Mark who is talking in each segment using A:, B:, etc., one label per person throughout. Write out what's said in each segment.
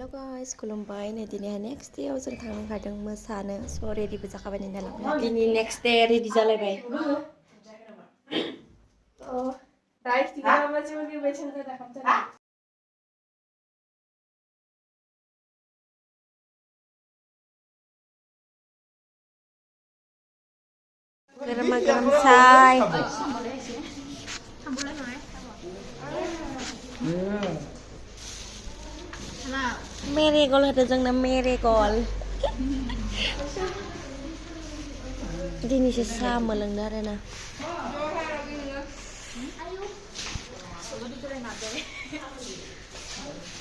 A: Hello guys, Columbine ni ini next day usang thang kadang masana so ready baca kapan ini dalam. Ini next day ready jalan bay. Oh, dah tiga macam ni macam tu dah kamu jalan. Garam say. Mere gol ada jangna mere gol. Dini sesama lang dara na.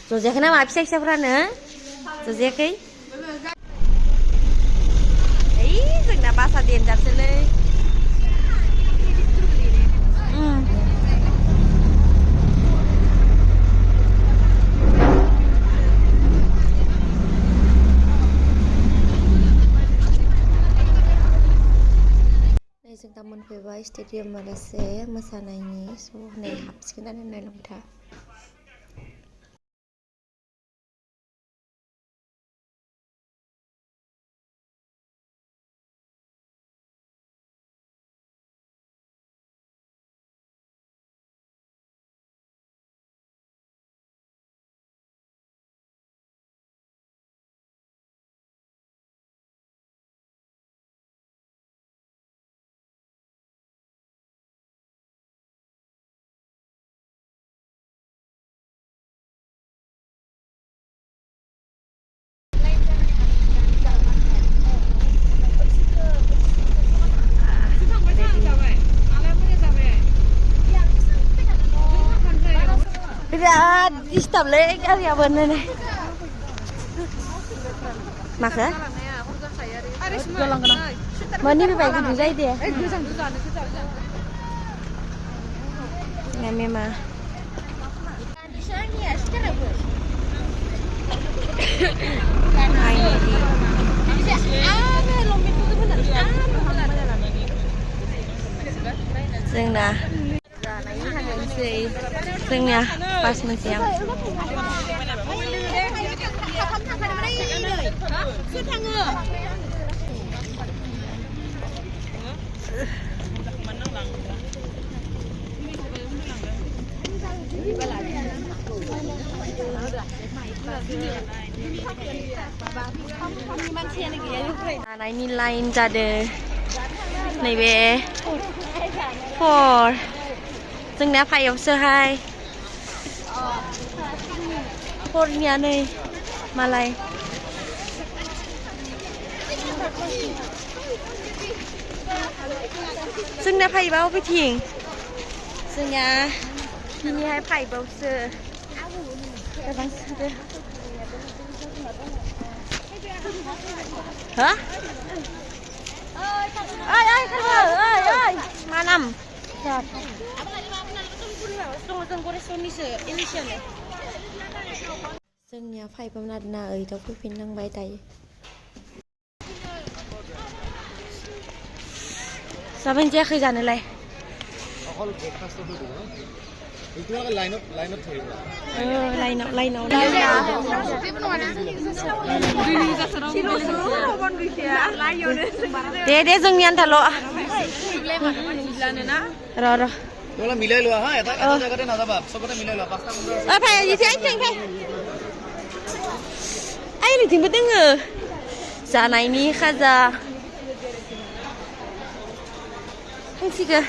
A: Jojek na ma pisek sabrana. Jojek kai. Ai jangna bahasa din jar sele. जों दा मोनफैबाय stadium माखासे मोसानायनि स' नै हाबसिगोन आरो नायलांथा Tidak disturb lagi area bener nih. Maka? Mana ni baik tu jadi dia. Ya memang. Sengdah. Sengnya pas mensiang. Nah ini lain jade. Này về. For. Dừng nè phải sơ hai. For nhà này. Malay. Dừng nè phải bao cái thiền. Dừng nhà. Ini hai phải bao sơ. Cái băng sơ. Hả? Ơi ơi con vợ ơi ơi mà nằm chọt dân nhà phải bấm nạt na ấy đó cứ phiền năng bay tay sao bên kia khơi dàn này itu kan line up thoi line up de जोंनि आन्था ल' र তোলা মিলাই লোৱা হা এটা জায়গাতে না যাবা সবতে মিলাই লোৱা পাঁচটা বন্ধু ভাই ইথে আইथिं आइ नोंथिंबो दोङो जानायनि खाजा हांसिगो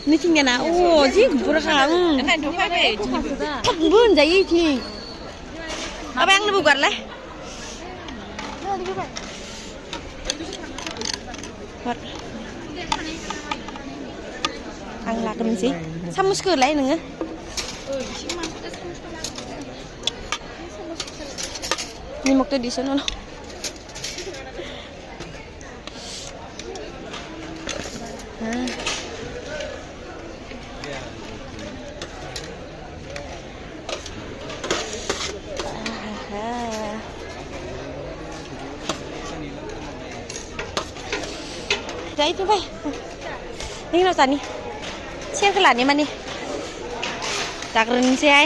A: Nitingnya na, oh, sih burakah, bun jadi sih. Apa yang dibuat lah? Anglah kan sih, sama sekali lain nggak? Ini waktu di sana loh. Đấy chú vậy. Ini lo tani. Siap ke lah ni mana? จากเรนเซีย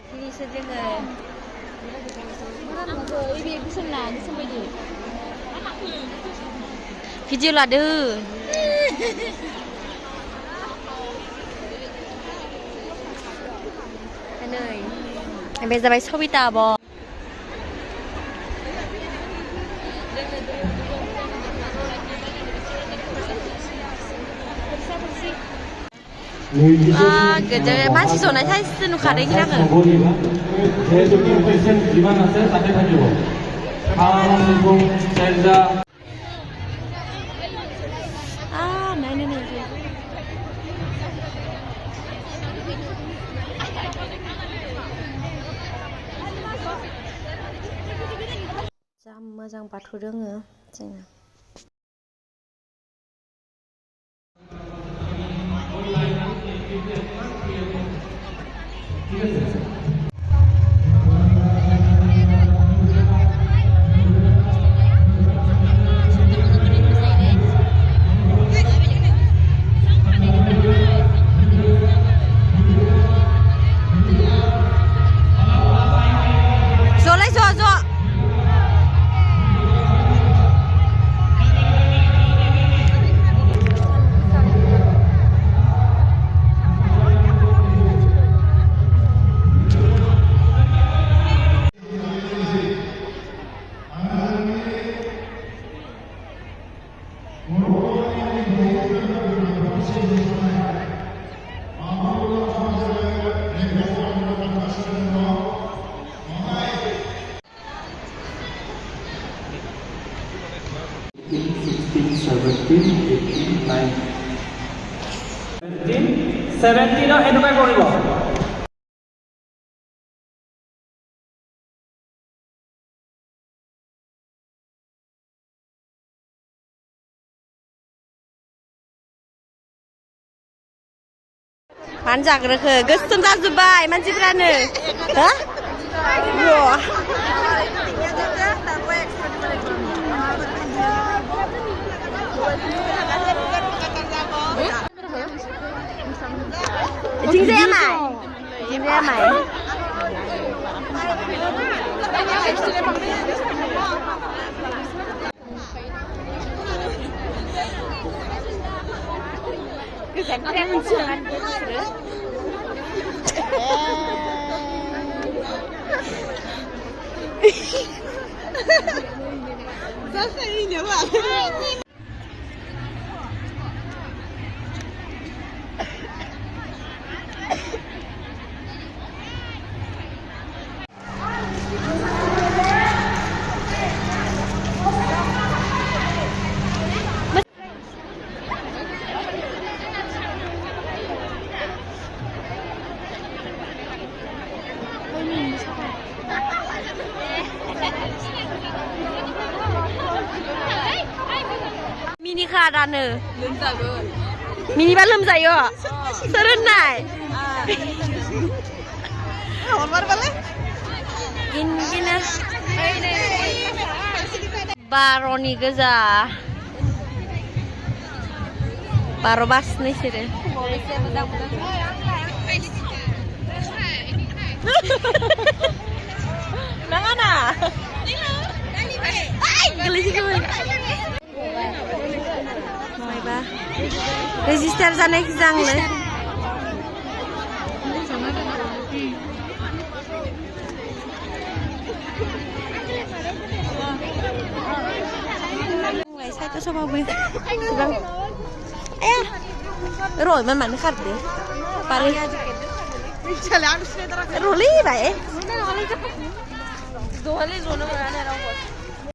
A: ที่เสร็จยังไงพี่จิวลาดื้อเนยเป็นจะไปชอบวิตาบอเกิดจะบ้านชิโซนะใช่สนุกค่ะได้ที่นั่นเหรอMajang patu denger cina.
B: Seventeen এটুকাই কৰিব
A: Panjang reke, gesem zazubai, manciprane. Hah? Wah. Chính ra mày. Chính ra mày. Mini kadane. Mini balum sayo. Serenai. Gini. Baroni gaza. Barobas nih sih deh. Nangana. Ay, geli sih gue. Ba. Register sana exam le. Ngay sai to sama gue. Bang. Ayah. Rồi mà mặn khát đi. Pari. Roli vậy. Dole zone mà này đâu.